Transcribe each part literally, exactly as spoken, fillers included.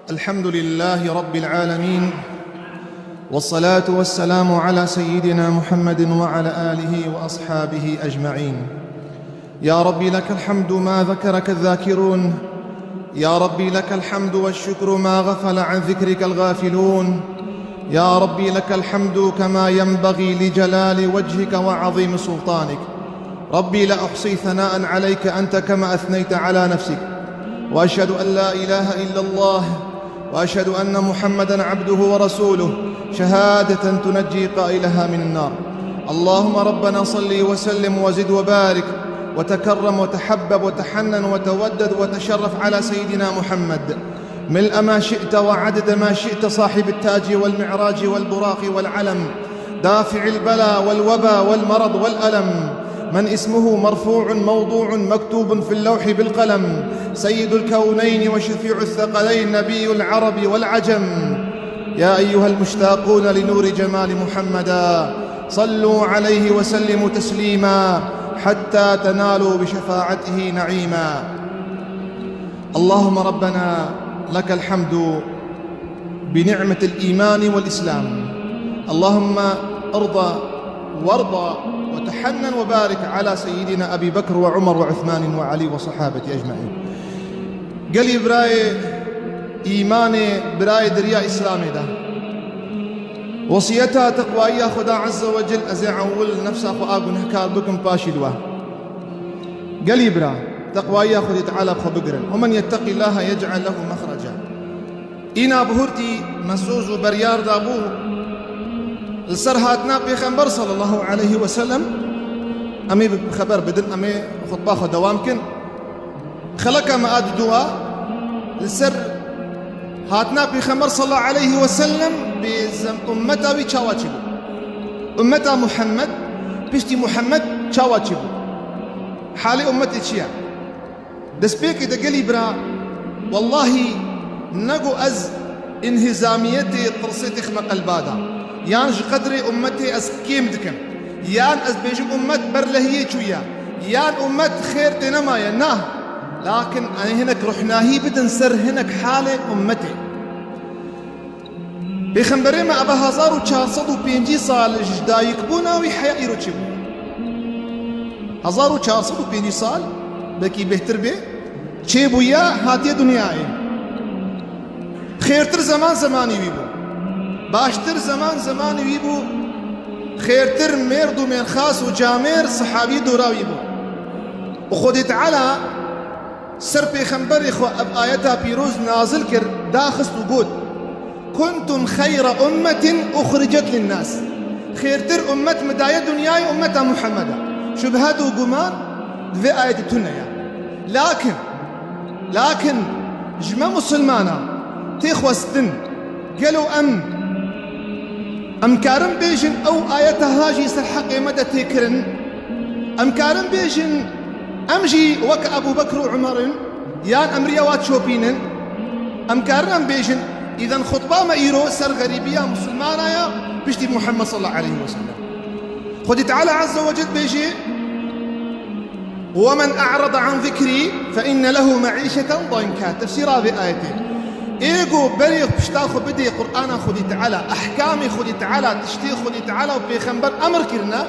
الحمد لله رب العالمين، والصلاة والسلام على سيدنا محمد وعلى آله وأصحابه أجمعين. يا رب لك الحمد ما ذكرك الذاكرون، يا رب لك الحمد والشكر ما غفل عن ذكرك الغافلون، يا رب لك الحمد كما ينبغي لجلال وجهك وعظيم سلطانك. ربي لا أحصي ثناء عليك أنت كما أثنيت على نفسك، وأشهد أن لا إله إلا الله، وأشهد أن محمدا عبده ورسوله، شهادة تنجي قائلها من النار. اللهم ربنا صل وسلم وزد وبارك وتكرم وتحبب وتحنن وتودد وتشرف على سيدنا محمد ملء ما شئت وعدد ما شئت، صاحب التاج والمعراج والبراق والعلم، دافع البلاء والوبا والمرض والألم، من اسمه مرفوع موضوع مكتوب في اللوح بالقلم، سيد الكونين وشفيع الثقلين نبي العرب والعجم. يا أيها المشتاقون لنور جمال محمدا، صلوا عليه وسلموا تسليما حتى تنالوا بشفاعته نعيما. اللهم ربنا لك الحمد بنعمة الإيمان والإسلام. اللهم ارض وارض وتحنن وبارك على سيدنا أبي بكر وعمر وعثمان وعلي وصحابة أجمعين. Gelî birayê îmanê, birayê diriya Îslamê de, wesiyeta teqwayî ya Xweda Azze ve Cel, ez ê ewil nefsa xwe a gunehkar bikim, paşî li we. Gelî bira, teqwayî ya Xwedê Teala bi xwe bigirin. ومن يتق الله يجعل له مخرجا. Îna bihurtî me soz û beryar dabû li ser hatina Pêxember sallallahu aleyhi ve sellem. Em ê bi xeber bidin, em ê xutba xwe dewam kin. Xeleka me a didû a li ser hatina Pêxember sallallahu aleyhi ve sellem bi zem-, ummeta wî çawa çêbû? Ummeta Muhammed, piştî Muhammed çawa çêbû? Halê ummetê çi ye? Destpêkê de gelî bira, wellahî, ne ku ez înhizamiyetê, tirsê têxme qelba de, yan ji qedrê ummetê ez kêm dikim, yan ez bêjim ummet ber lehiyê çûye, yan ummet xêr tê nemaye, na. Lakin em ê hinek ruhnahî bidin ser hinek halê ummetê. Pêxemberê me eve hezar û çar sed û pêncî sal ji dayikbûna wî heya îro çêbû. Hezar û çar sed û pêncî sal, belkî bêhtir bê, çêbûye, hatiye dinyayê. Xêrtir zeman zemanî wî bû. Baştir zeman zemanî wî bû. Xêrtir mêrd û mêrxas û camêr, sehabî dora wî bû. Û Xwedê Teala ser pêxemberê xwe ev ayeta pîroz nazil kir, daxist û got, "Kuntum xeyra ummetin uxricet linnâs." Xêrtir ummet mi daye dinyayê ummeta Muhammeda. Şubhet û guman di vê ayetê tune ye. Lakin, lakin ji me musulmana tê xwestin, gelo em, em karin bêjin ew ayeta ha jî ser heqê me de tê kirin? Em karin bêjin em jî wek Ebû Bekr û Umer in, yan em riya wa çopînin? Em karin em bêjin, îden xutba me îro ser xerîbiya musulmana ya piştî Muhammed sallallahu aleyhi ve sellem. Xwedî Teala Azze ve Cel bêjê, "Ve men a'rada an zikrî fe inne lehu me'îşeten danka." Tefsîra vê ayetê. Ê ku berê pişta xwe bidê Qur'ana Xwedî Teala, ehkamê Xwedî Teala, tiştê Xwedî Teala û pêxember emir kirine,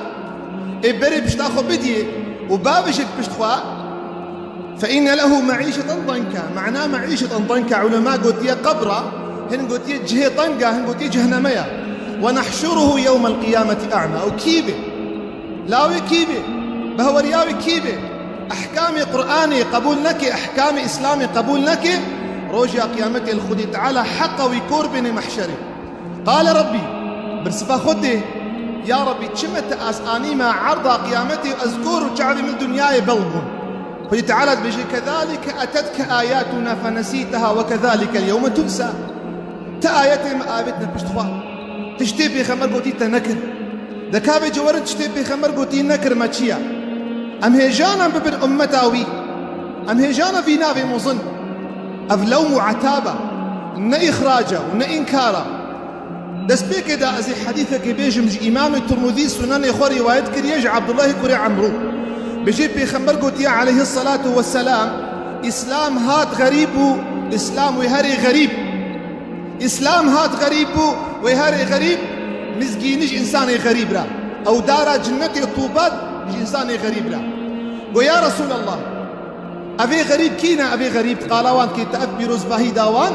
ê berê pişta xwe bidiyê û bavêjê pişt xwe, "Fe inne lehu me'îşeten danka." Mena me'îşeten danka, ulema gotiye qebra, hin gotiye cihê tanga, hin gotiye cehneme ya. "Ve nehşuruhu yewmel qiyameti a'ma." Ew kî bê? Lawê kî bê? Behweriya wê kî bê? Ehkamê Qur'anê qebûl neke, ehkamê Îslamê qebûl neke, roja qiyametê li Xwedê Teala heqa wî kor bêne mehşerê. Qale Rabbî, bersiva xwe tê, ya Rabbî, çi me te ez anî me erda qiyametê, ez kor û çavê min dinyayê bel bûn. Xwedê Teala dibêje, "Kezalike etetka ayatuna fenesîteha ve kezalikel yewme tunsa." Te ayetê me avêtine pişt xwe. Tiştê pêxember gotî te nekir. De ka vê cewerin tiştê pêxember gotî nekir me çi ye? Em hêjan em bibin ummeta wî. Em hêjan e vî navê mezin. Ev lewm û etaba, ne îxrac e û ne înkar e. Destpêkê de ez ê hedîsekê bêjim ji Îmamê Tirmidî Sunenê xwe rîwayet kiriye ji Abdullahê kurê Emrû. Bêjê pêxember gotiye aleyhisselatu vesselam, Îslam hat xerîb û Îslam wê herê xerîb. Îslam hat xerîb bû, wê herê xerîb, mizgînî ji însanê xerîb re. Ew dara cinnetê Tûba ji însanê xerîb re. Go, ya Resûlallah, evê xerîb kî ne? Evê xerîb qala wan dike, te ev pîrozbahî da wan.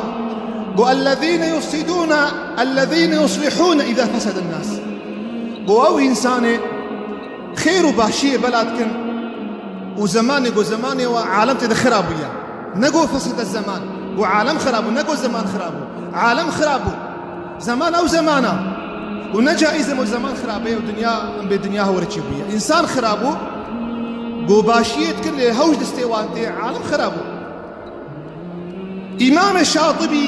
Go, ellezîne yufsidûne, ellezîne yuslihûne îza feseden nas. Go, ew însanê xêr û başiyê bela dikin û zemanê, go, zemanê wa alem tê de xira bûye. Ne go fesede zeman, go alem xira bû, ne go zeman xira bû. Alem xira bû. Zeman ew zemana. Û ne caiz e, o zeman xira be û dinya, em bê dinya hewre çê bûye. Însan xira bû, go başiyê dikin lê hewş destê wan tê, alem xira bû. Îmamê Şatibî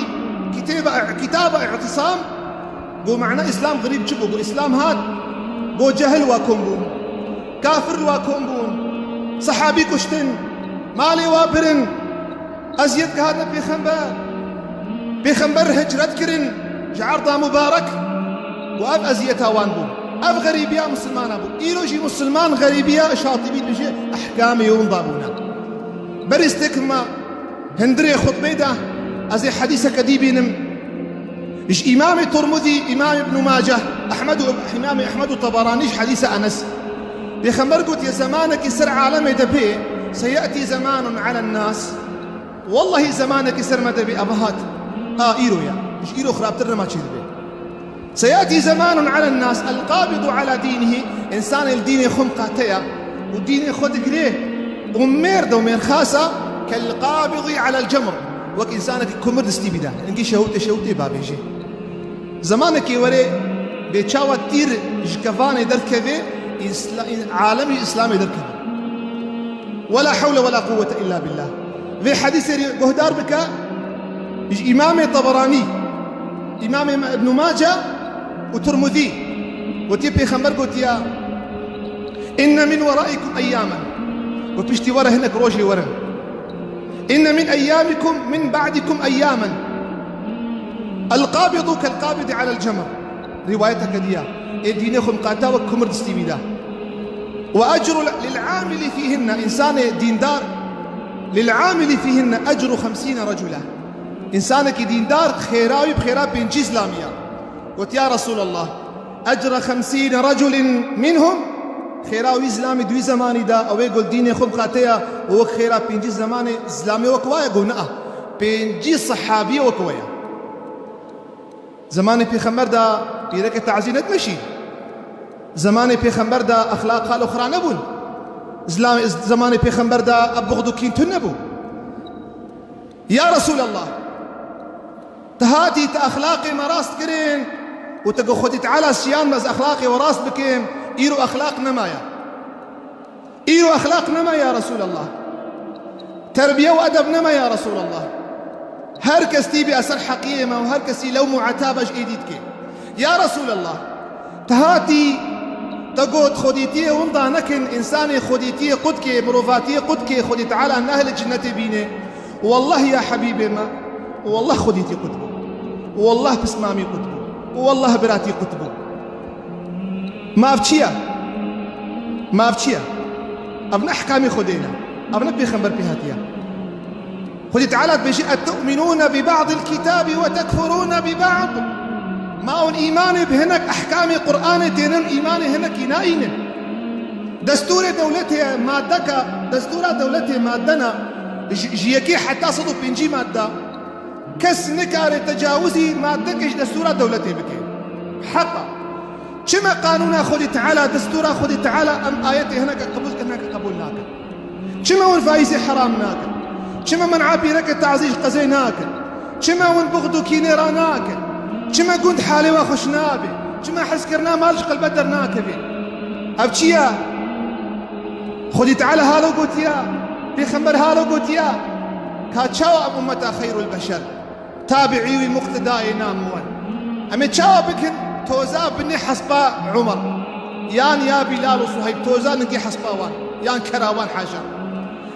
kitêba, kitaba Î'tisam, go mana Îslam xerîb çi bû? Go Îslam hat, go cehil wa kom bûn, kafir wa kom bûn, sehabî kuştin, malê wa birin, eziyet ke hatine pêxember, pêxember hicret kirin ji erda mubarek, go ev eziyeta wan bû. Ev xerîbiya misilmana bû. Îro jî misilman xerîbiya Şatibî dibêje ehkamê winda bûne. Berî stêkima Hundirê xutbê de ez ê hedîseke dî bînim. Ji Îmamê Tirmidî, Îmam Ibn Maceh, Ehmed û, Îmamê Ehmed û Taberanî ji hedîsa Enes. Pêxember gotiye, zemanekî ser alemê de bê, seyetî zemanun alen nas. Wellahî zemanekî ser me de bê, eva hat. A îro ya. Ji îro xirabtir nema çê dibe. سيأتي زمان على الناس القابض على دينه، însanê li dînê xwe miqate ya û dînê xwe digire û mêr de û mêrxasa كالقابض على الجمر، wek însanekî kumir distî bî de. Hingî şewitê şewitê babêje. Zemanekê were bê çawa tîr ji kevanê derkeve, îsla-, alemî Îslamê derkeve. ولا حول ولا قوة إلا بالله. Vê hedîsê rê guhdar bike ji Îmamê Taberanî, Îmamê Ibn Mace û Tirmidî. Gotiye, Pêxember gotiye, إن من ورائكم أياما. Got, piştî we re hinek rojê werin. إن من أيامكم من بعدكم أياما القابض كالقابض على الجمر. Rîwayeteke diya. Ê dînê xwe miqate wek kumir distî bî de. وأجر للعامل فيهن، însanê dîndar, للعامل فيهن أجر خمسين رجلا. Însanekî dîndar xêra wî bi xêra pêncî zilamî ya. Got, ya Resûlallah, أجر خمسين رجل منهم، xêra wî zilamî di wî zemanî de, ew ê ku li dînê xwe miqate ya û wek xêra pêncî zemanê zilamê wek wa ye? Got, na, pêncî sehabiyê wek we ye. Zemanê Pêxember de pîreke tazî nedimeşî. Zemanê Pêxember de exlaq xalo xira nebûn. Zila-, zemanê Pêxember de ev buxd û kîn tune bû. Ya Resûlallah, tu hatî, tu exlaqê me rast kirin û tu got, Xwedî Teala şiyan me ez exlaqê we rast bikim, îro exlaq nemaye. Îro exlaq nema ya Resûlallah. Terbiye û edeb nema ya Resûlallah. Her kes tî bî ser heqiyê me û her kesî lewm û etaba ji êdî dike. Ya Resûlallah, tu hatî, te got xwedîtiyê winda nekin, însanê xwedîtiyê qut ke, mirovatiyê qut ke, Xwedî Teala nehle cinnetê bîne. Wallah ya hebîbê me, wallah xwedîtî qut bû. Wallah pismamî qut bû. Wallah biratî qut bû. Mav çi ye? Mav çi ye? Ev ne ehkamê Xwedê ne. Ev ne pêxember pê hatiye. Xwedî Teala dibêje, "Etu'minûne bi ba'dil kitâbi ve tekfurûne bi ba'd." Ma hûn îmanê bi hinek ehkamê Qur'anê tênin, îmanê hinekî naînin. Destûrê dewletê maddeka, destûra dewletê maddena ji, ji yekê heta sed û pêncî madde. Kes nikare tecawizî maddekê ji destûra dewletê bike. Heqa. Çima qanûna Xwedî Teala, destûra Xwedî Teala em ayetê hineke qebûl dikin, hineke qebûl nakin? Çima hûn faîzê heram nakin? Çima men'a pîreke tazî ji qezê nakin? Çima hûn buxd û kînê ra nakin? Çima gund halê we xweş nabe? Çima hezkirina mal ji qelbe dernakeve? Ev çi ye? Xwedî Teala halo gotiya, Pêxember halo gotiya, ka çawa em ummeta xeyrul beşer, tabiî wî muqtedayê nam wan. Em ê çawa bikin? Toza binê hespa Umar, yan ya Bilal û Suheyb, toza ningê hespa wan, yan kera wan, haşa.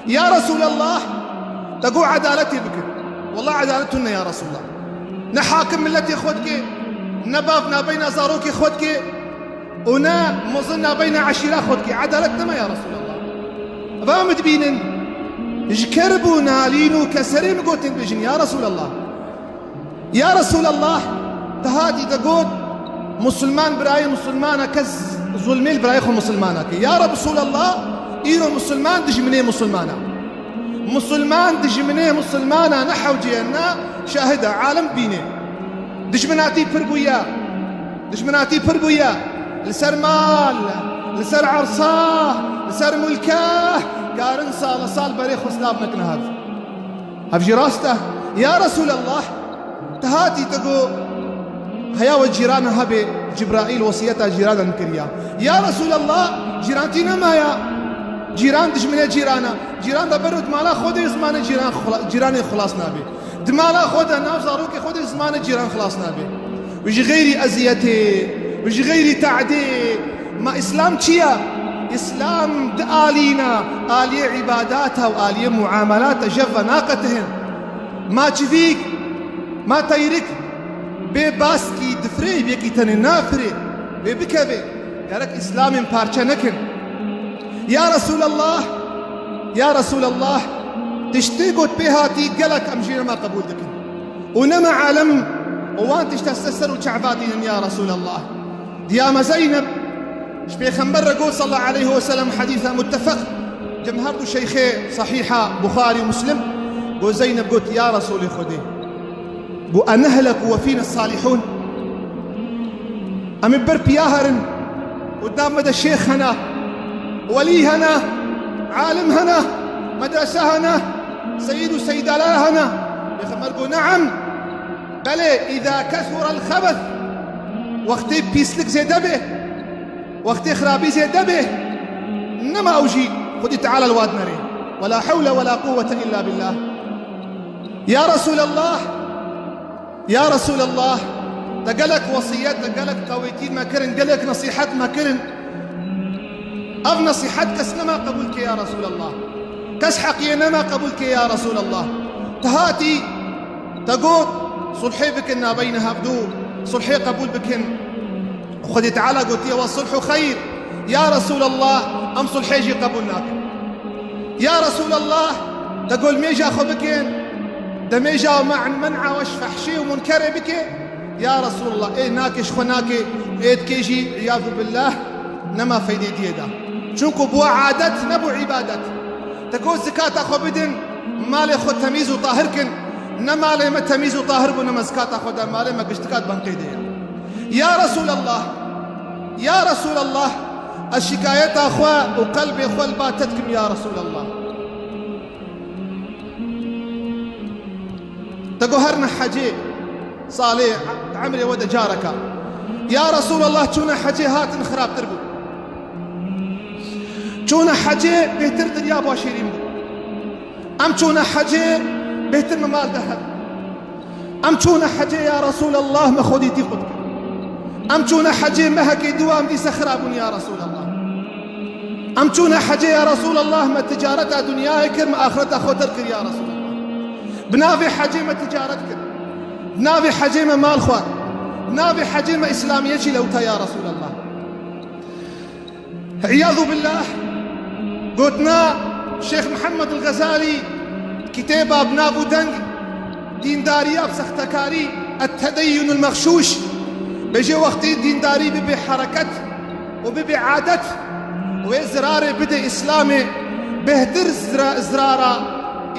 Ya Resûlallah, te got edaletê bikin. Wallah edalet tune ya Resûlallah. Ne hakim miletê xwe dike, ne bav nabeyna zarokê xwe dike û ne mezin nabeyna eşîra xwe dike. Edalet nema ya Resûlallah. Eva min dibînin, ji kerb û nalîn û keserê min gotin dibêjin, ya Resûlallah. Ya Resûlallah, te hatî te got, Musulman birayê Musulmana, kes zulmê li birayê xwe Musulmana ke. Ya Resûlallah, îro Musulman dijminê Musulmana. Musulman dijminê Musulmana, ne hewce ye, ne şahid e, alim bîne. Dijminatî pir bûye. Dijminatî pir bûye. Li ser mal, li ser ersa, li ser mulke, karin sala sal berê xwe silav nekin hev. Ev jî rast e. Ya Resûlallah, te hatî te got, heya we cîrana hebe, Cibraîl wesiyeta cîranan kiriya. Ya Resûlallah, cîrantî nemaya. Cîran dijminê cîrana. Cîran de ber û di mala xwe de zimanê cîran xula-, cîranê xilas nabe. Di mala xwe de nav zarokê xwe de zimanê cîran xilas nabe. Û ji xeyrî eziyetê, û ji xeyrî te'dê, ma Îslam çi ye? Îslam di alîna, aliyê îbadata û aliyê muamelata jev venaqetihin. Ma çivîk, ma teyrik bê baskî difirê, yekî tenê nafirê, wê bikeve. Gerek Îslamên parçe nekin. Ya Resûlallah, ya Resûlallah, tiştê got pê hatî gelek em jî nema qebûl dikin. Û nema alim û wan tişta ser ser û çava dînin ya Resûlallah. Diya me Zeyneb, ji Pêxember re got sallallahu aleyhi ve sellem, hedîsa muttefeq, cem her du şeyxê sahîha Buxarî û Muslim, got Zeyneb got, ya Resûlê Xwedê, got, "Enehleku ve fîne salihûn?" Em ê ber piya herin û di nav me de şêx hene, welî hene, alim hene, medrese hene, seyîd û seyîdala hene. Pêxember got, "Ne'em." Belê, îza kesura el-xebes, wextê pîslik zêde be, wextê xirabî zêde be, nema ew jî Xwedî Teala li wa dinerê. Ve la hewle ve la quwwete illa billah. Ya Resûlallah, ya Resûlallah, te gelek wesiyet, te gelek qewêtî me kirin, gelek nesîhet me kirin. Ev nesîhet kes nema qebûl ke ya Resûlallah. Kes heqiyê nema qebûl ke ya Resûlallah. Te hatî, te got, sulhê bikin nabeyne hevdû, sulhê qebûl bikin. Xwedê Teala gotiye, "Ve sulhu xeyr." Ya Resûlallah, em sulhê jî qebûl nakin. Ya Resûlallah, te got mêja xwe bikin, demêja me-, men'a we ji fehşê û munkerê bike. Ya Resûlallah, ê nake ji xwe nake, ê dike jî, îyazû billah, nema feydê diyê de. Çunku bû adet, nebû îbadet. Te got zikata xwe bidin, malê xwe temîz û tahir kin. Ne malê me temîz û tahir bû, ne me zikata xwe da malê me, gişt dikat banqê de ye. Ya Resûlallah, ya Resûlallah, ez şikayeta xwe û qelbê xwe li ba te dikim ya Resûlallah. Te got herine hecê, salê, di emrê we de careka. Ya Resûlallah, çûne hecê hatin xirabtir bû. Çûne hecê bêhtir dir ya ba şêrîn bû. Em çûne hecê bêhtir me mal de hebû. Em çûne hecê ya Resûlallah me xwedî tî xwe dikir. Em çûne hecê mehekê dû em dîse xirab bûn ya Resûlallah. Em çûne hecê ya Resûlallah me ticareta dinyayê kir, me axireta xwe terk kir ya Resûlallah. Bi navê hecê me ticaret kir. Bi navê hecê me mal xwar. Bi navê hecê me îslamiyet jî lewta ya Resûlallah. Îyazû billah, gotina Şêx Mihemed el-Xezalî, kitêba bi nav û deng, dîndariya bi sextekarî, et-tedeyyunul mexşûş, bêje wextê dîndarî bibe hereket û bibe adet, wê zirarê bide Îslamê, bêhtir zira-, zirara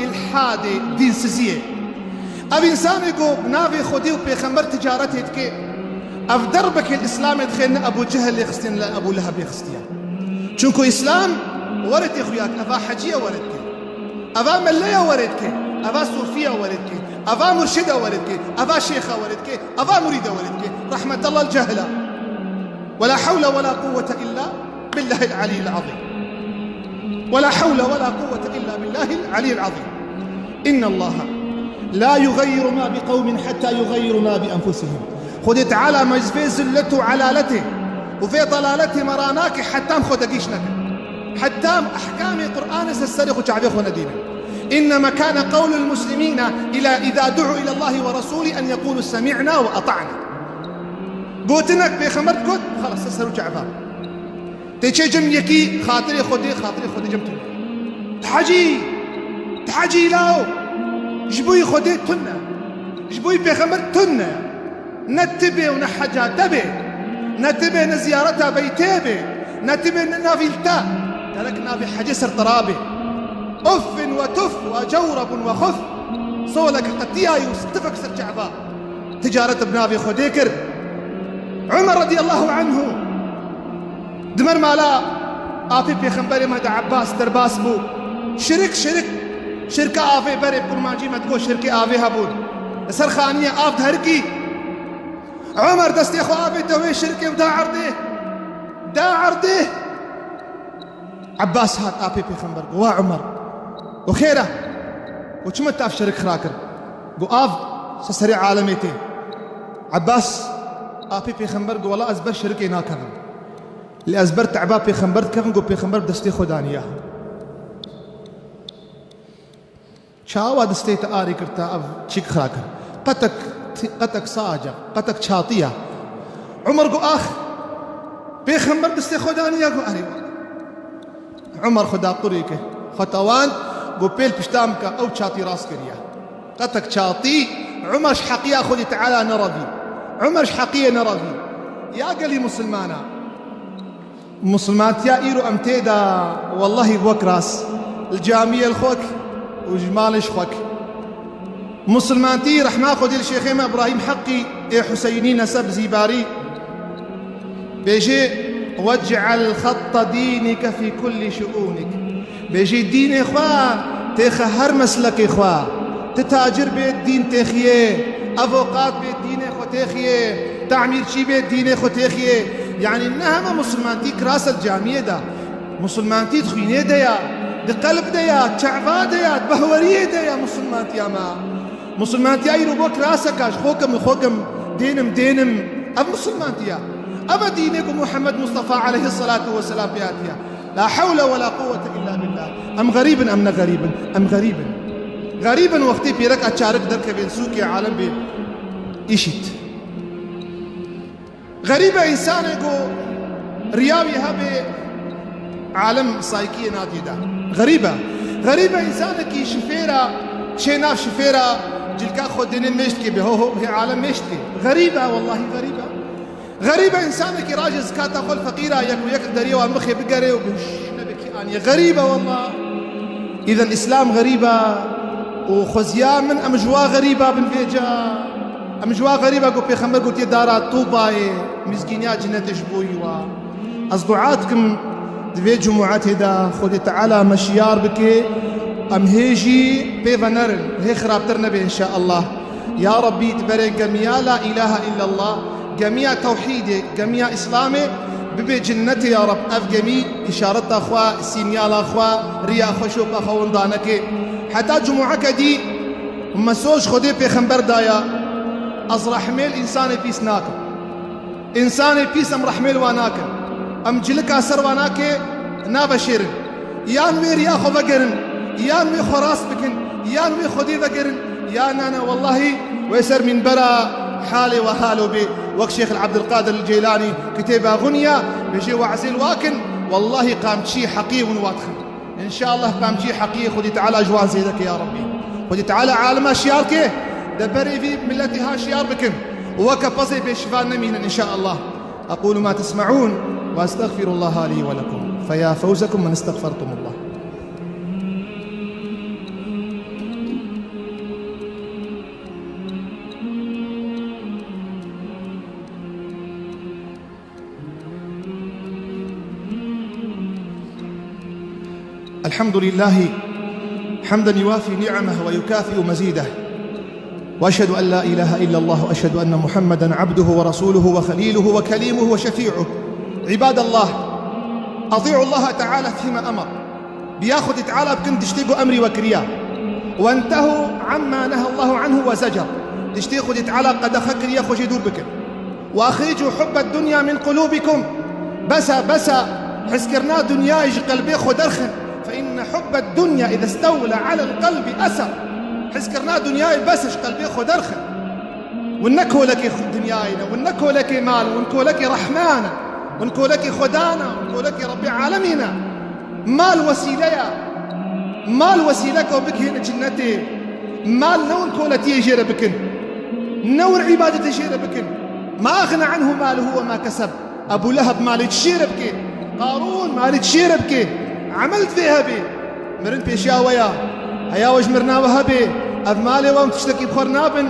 îlhadê, dînsiziyê. Ev însanê ku bi navê Xwedê û Pêxember ticaretê dike, ev derbekê li Îslamê dixê, ne Ebû Cehel lê xistiye, ne Ebû Leheb lê xistiye. Çunku Îslam weretê xuya dike, eva hecî ye were dike, eva mele ye were dike, eva sofî ye were dike, eva murşid e were dike, eva şêx e were dike, eva murîd e were dike. Rehmetallah li cehila. Ve la hewle ve la quwwete illa billahil aliyyil azîm. Ve la hewle ve la quwwete illa billahil aliyyil azîm. İnnallaha la yugayyiru ma bi qawmin hatta yugayyiru ma bi enfusihim. Xwedê Teala me ji vê zillet û elaletê û vê dalaletê me ranake heta em xwe degîş nekin. Heta em ehkamê Qur'anê ser serê xwe çavê xwe nedînin. İnnema kana qawlul muslimina ila iza du'u ilallahi ve rasuli en yekulu semi'na ve ata'na. Gotinek pêxember digot, xelas, ser û çava. Tê çê cem yekî xatirê Xwedê, xatirê Xwedê cem tune. Tehecî, tehecî law, ji bo yî Xwedê tune. Ji bo wî pêxember tune. Ne tibê û ne heca te bê. Ne tibê ne ziyareta beytê bê. Ne tibê ne navî li te. Gerek navê hecê ser tira bê. Uffin we tuf we cewrebun we xuf. Solek qetiyayî û stifek ser çeva. Ticaret bi navê Xwedê kir. Umer radiyallahu anhu. Di mer mala apê pêxemberê me de Ebbas derbas bû. Şirik, şirik. Şirka avê berê kurmancî me digot şirkê avê hebûn. Li ser xaniyê av diherikî. Umer destê xwe avê dewê şirkê û da erdê. Da erdê. Ebbas hat apê pêxember got, wa Umer. Got, xêr e. Got, çima tu ev şirik xira kir? Got, av ser serê alemê tê. Ebbas apê pêxember got, wela ez ber şirikê nakevim. Lê ez ber teba pêxember dikevim, got pêxember bi destê xwe daniya. Çawa destê te arê kir ta ev çîk xira kir? Qetek, qetek sace, qetek çatiya. Umer got, ax, pêxember destê xwe daniya, got, erê wele. Umer xwe da qurê kir. Xwe tewand, got, pêl pişta min ke ew çatî rast kiriye. Qetek çatî, Umer ji heqiya Xwedê Teala nerevî. Umer ji heqiyê nerevî. Ya gelî musulmana. Musulmantiya îro em tê de, wellahî wek rast. Li camiyê li xwek û ji malê ji xwek. Musulmantî rehma Xwedê li şêxê me Îbrahîm Heqî ê Huseynî neseb zîbarî. Bêjê, "Wec'el xetta dînike fî kullî şuûnik." Bêjê dînê xwe têxe her meslekê xwe. Ti tacir bê dîn têxiyê, evoqat bê dînê xwe têxiyê, tamîrçî bê dînê xwe têxiyê. Yanî ne heme musulmantî kirase li camiyê de. Musulmantî di xwînê de ya, di qelb de ya, di çeva de ya, di behweriyê de ya musulmantiya me. Musulmantiya îro bo kiraseka ji xwe kim li xwe kim, dênim dênim. Ev musulmantiya. Ev e dînê ku Muhammed Mustafa aleyhisselatu vesselam pê hatiye. La hewle we la quwwete illa billah. Em xerîb in, em ne xerîb in. Em xerîb in. Xerîb in wextê pêreka çarik derkevên sûkê alem bê îşît. Xerîb e însanê ku riya wî hebe alem saykiyê nadî de. Xerîb e. Xerîb e însanekî şifêra, çê nav şifêra, cilka xwe dênê mêşt dike bê ho ho hê alem mêşt dike. Xerîb e, wellahî xerîb e. Xerîb e însanekî raje zikata xwe li feqîra yek û yek li deriyê wan bixê bigere û bi nebekî aniye. Xerîb e wallah. Îden Îslam xerîb e û xweziya min em ji wa xerîba bin vêca. Em ji wa xerîba ku Pêxember gotiye dara Tûbayê, mizgîniya cinetê ji bo wî wa. Ez dua dikim di vê cumuetê de Xwedê Teala me şiyar bike, em hê jî pê ve nerin, hê xirabtir nebe înşaallah. Ya Rebbî, di berê gemiya La îlahe îllallah, gemiya tewhîdê, gemiya Îslamê bibe cinnetê ya Reb. Ev gemî îşareta xwe, sînyala xwe, riya xwe, şopa xwe winda neke. Heta cumueke dî mesoj Xwedê Pêxember daya, ez rehmê li însanê pîs nakim. Însanê pîs em rehmê li wan nakin. Em cilika ser wan nake, naveşêrin. Yan wê riya xwe vegerin, yan wê xwe rast bikin, yan wê Xwedê vegerin, ya na na, wellahî wê ser mînbera halê we halo bê. Wek Şêx Ebdulqadir Ceylanî kitêba Xunya bêjê, wezê li wa kin, wellahî qamçiyê heqiyê hûn wa dixin. Înşaallah qamçiyê heqiyê Xwedî Teala ji wan zêde ke ya Rebbî. Xwedî Teala alima şiyar ke, de berê vî miletî ha şiyar bikin. Weke pezê bêşivan nemînin înşaallah. أقول ما تسمعون وأستغفر الله لي ولكم، فيا فوزكم من استغفرتم الله. الحمد لله حمدا يوافي نعمه ويكافئ مزيده. وأشهد أن لا إله إلا الله، وأشهد أن محمدا عبده ورسوله وخليله وكليمه وشفيعه. عباد الله، أطيعوا الله تعالى فيما أمر. Biya Xwedî Teala bikin tiştê ku emrî we kiriya. وانتهوا عما نهى الله عنه وزجر. Tiştê Xwedî Teala qedexe kiriye, xwe jê dûr bikin. وأخرجوا حب الدنيا من قلوبكم. Bes e, bes e. Hizkirina dinyayê ji qelbê xwe derxin. فإن حب الدنيا إذا استولى على القلب أسر. Hizkirina dinyayê bes e, ji qelbê xwe derxin. Hûn ne kolekê xwe dinyayê ne, hûn ne kolekê mal, hûn kolekê Rehman e, hûn kolekê Xweda ne, hûn kolekê Rebbê Alemîn e. Mal wesîle ye. Mal wesîleke bigihîne cinnetê. Mal ne hûn koletiyê jê re bikin. Newr îbadetê jê re bikin. Ma aghna anhu maluhu ve ma keseb. Ebû Leheb malê çi jê re bike? Qarûn malê çi jê re bike? Emel divê hebe. Mirin pêşiya we ya. Heya we ji mirina we hebe. Ev malê we em tiştekî bi xwe re nabin.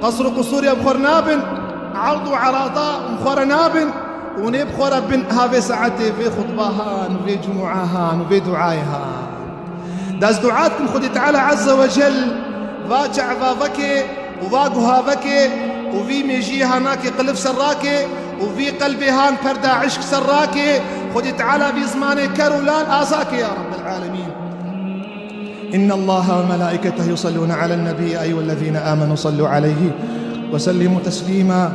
Qesr û qusûrê em bi xwe re nabin. Erd û erada em bi xwe re nabin. Û nê bi xwe re bin ha vê saetê, vê xutba han, vê cumûa han, vê duayê han. Dest dua dikim Xwedê Teala Azze ve Cel va çava vekê û va guha vekê û vî mêjiyê hanakê qilif ser rakê û vî qelbê han perda işk ser rakê. Xwedê Teala vî zimanê ker û lal azakê ya Rabbel Alemîn. إن الله وملائكته يصلون على النبي، يا أيها الذين آمنوا صلوا عليه وسلموا تسليما.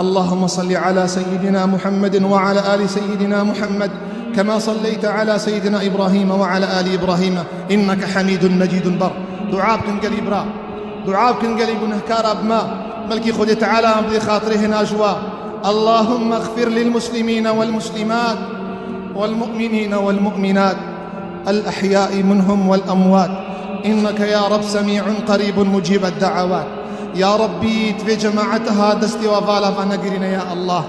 اللهم صل على سيدنا محمد وعلى آل سيدنا محمد كما صليت على سيدنا إبراهيم وعلى آل إبراهيم إنك حميد مجيد. Bar dua bikin gelî bira. Dua bikin gelî gunehkara bi me. Belkî Xwedê Teala em bidê xatirê hêna ji wa. اللهم اغفر للمسلمين والمسلمات والمؤمنين والمؤمنات الأحياء منهم والأموات إنك يا رب سميع قريب مجيب الدعوات. Ya Rabbî, tu vê cemaeta ha destê wa vala va negirîne ya Allah.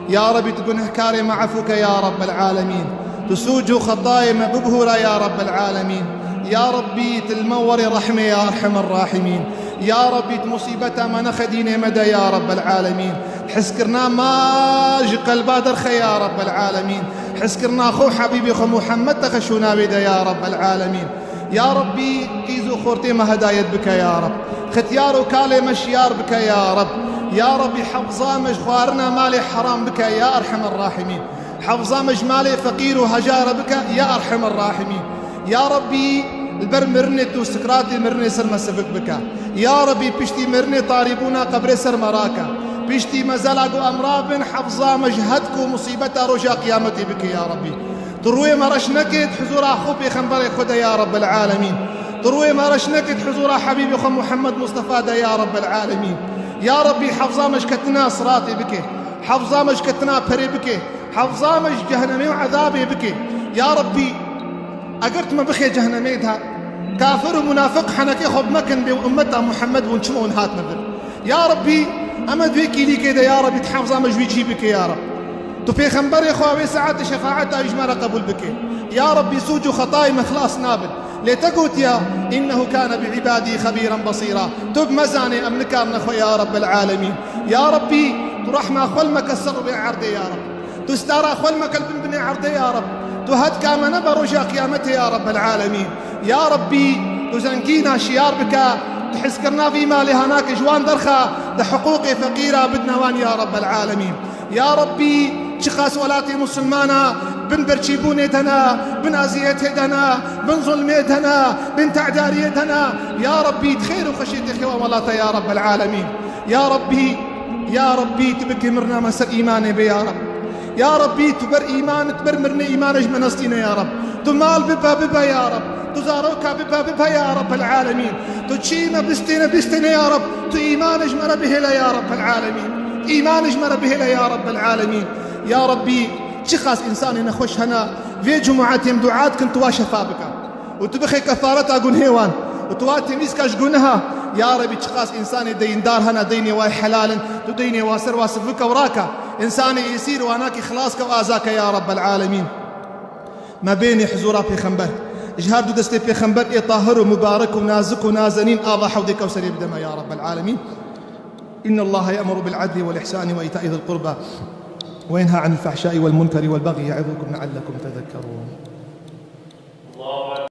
Ya Rabbî, tu gunehkarê me efû ke ya Rabbel Alemîn. Tu sûc û xetayê me bibihûra ya Rabbel Alemîn. Ya Rabbî, tu li me werê rehmê ya Erhemer Rahimîn. Ya Rabbî, tu musîbeta me nexedînê me de ya Rabbel Alemîn. Hizkirina me ji qelba derxe ya Rabbel Alemîn. Hizkirina xwe û Habîbê xwe Muhammed te xeşûna wê de ya Rabbel Alemîn. Ya Rabbî, qîz û xortê me hedayet bike ya Rab. Xetyar û kalê me şiyar bike ya Rab. Ya Rabbî, hefza me ji xwarina malê heram bike ya Erhemer Rahimîn. Hefza me ji malê feqîr û hejara bike ya Erhemer Rahimîn. Ya Rabbî, li ber mirinê tu sikratê mirinê ser me sivik bike. Ya Rabbî, piştî mirinê tarîbûna qebrê ser me rake. Piştî mezela ku em rabin, hefza me ji hetk û musîbeta roja qiyametê bike ya Rabbî. Tu rûyê me reş neke di huzûra xwe û pêxemberê xwe de ya Rabbel Alemîn. Tu rûyê me reş neke di huzûra Habîbê xwe Muhammed Mustafa de ya Rabbel Alemîn. Ya Rabbî, hefza me ji ketina siratê bike. Hefza me ji ketina perê bike. Hefza me ji cehenemê û ezabê bike. Ya Rabbî, eger tu me bixê cehenemê de, kafir û munafiq henekê xwe bi me kin bê û ummeta Muhammed bûn, çima hûn hatine vir? Ya Rabbî, em di vê kîlîkê de, ya Rabbî, tu hefza me ji wî cî bike, ya Rab. Tu pêxemberê xwe wê saetê şefaeta wî ji me re qebûl bike. Ya Rabbî, sûc û xetayê me xilas nabin. Lê te gotiya, "Înnehu kâne bi îbadî xebîren besîra." Tu bi me zanê, em nikarine xwe, ya Rabbel Alemîn. Ya Rabbî, tu rehma xwe li me ke ser û vê erdê, ya Rab. Tu stara xwe li me ke li bin binê erdê, ya Rab. Tu hetka me nebe roja qiyametê, ya Rabbel Alemîn. Ya Rabbî, tu zengîna şiyar bike, tu hizkirina vî malê hanakê ji wan derxe, di hiqûqê feqîra bidine wan, ya Rabbel Alemîn. Ya Rabbî, çiqas welatê misilmana bin birçîbûnê de ne, bin eziyetê de ne, bin zulmê de ne, bin te'dariyê de ne. Ya Rabbî, tu xêr û xweşiyê têxê wan welata, ya Rabbel Alemîn. Ya Rabbî, ya Rabbî, tu bikî mirina me ser îmanê bê, ya Rab. Ya Rabbî, tu ber îman, tu ber mirinê îmanê ji me nestîne, ya Rab. Tu mal bibe, bibe, ya Rab. Tu zaroka bibe, bibe, ya Rabbel Alemîn. Tu çî me bistêne, bistêne, ya Rab. Tu îmanê ji me re bihêle, ya Rabbel Alemîn. Îmanê ji me re bihêle, ya Rabbel Alemîn. Ya Rabbî, çiqas însanê nexweş hene, vê cumûetê em dua dikin, tu wa şefa bike. Û tu bixê kefareta gunhê wan. Û tu wa temîz ke ji guneha. Ya Rabbî, çiqas însanê deyndar hene, deynê wa helal in, tu deynê wa ser wa sivike û rake. Însanê êsîr û anakî xilas ke û azake, ya Rabbel Alemîn. Me bênê huzûra Pêxember. Ji her du destê Pêxember ê tahir û mubarek û nazik û nazenîn ava hewdê Kewserê bide me, ya Rabbel Alemîn. إن الله يأمر بالعدل والإحسان وإيتاء ذي القربى وينهى عن الفحشاء والمنكر والبغي يعظكم لعلكم تذكرون.